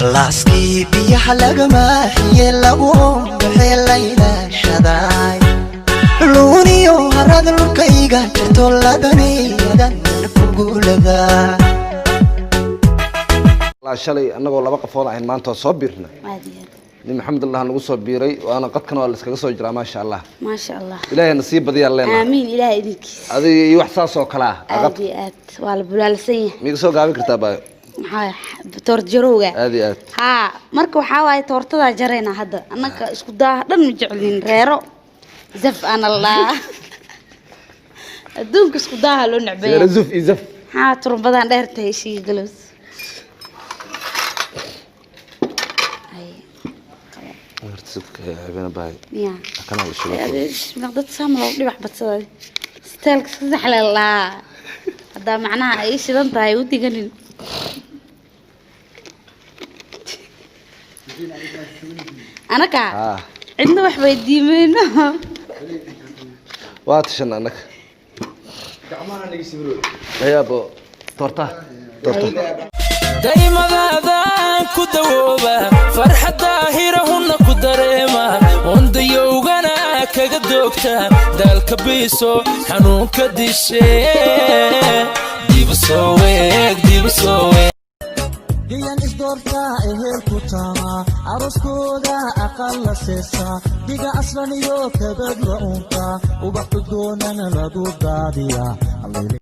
Laaskii biyaha lagama xiye, lagu baxee laylaashaday, luuniyo harad lurkayga jirto, ladaniyadan kuguulada. Shalay annagoo laba qofood ahayn, maanta waa soo biirna. Aad iyo aad. Nin Maxamed Allah nagu soo biiray, waana qadkana waa la iskaga soo jiraa, maasha Allah. Maasha Allah. Ilaahayna sii badiyaan leenahay. Aamiin, Ilaah idinkiisa. Adiga iyo wax saas oo kale ah. Aad iyo aad, waa la bulaalsan yahay. Miiga soo gaabin kartaa, baayo? Maxaa, toorjarowga? Aad iyo aad. Haa, marka waxaa waaye toortadaa jarayna hadda. Annaka isku daa dhan ma jecelin, reero zaf ana la dhahaa. Adduunka isku daaha loo necbaya. Reero zuf iyo zaf. Maxaa turbadan dheer tahay, ishiga galows. Ay. Horta sibka habeen, baayo. Miya? Kana la shubo. Bismillah, dad saama loo dhibax badsaday, steelka sadex le laa haddaa macnaha ay shidan tahay u diganin. Anaka cidna wax weydiimayno. Waa tashan annaga ayaabo toorta toorta. Daymadaadaan ku dawooba, farxadda hirahunna ku dareema, wandayowgana kaga doogta, daalka biiso, xanuunka dishe, dibu soo weeg, dibu soo weeg. Gayan isdoortaa, ehel ku taamaa, arooskooda aqal la seesaa, dhiga aslan iyo kabad la unkaa, ubax udgoonana lagu daadiyaa.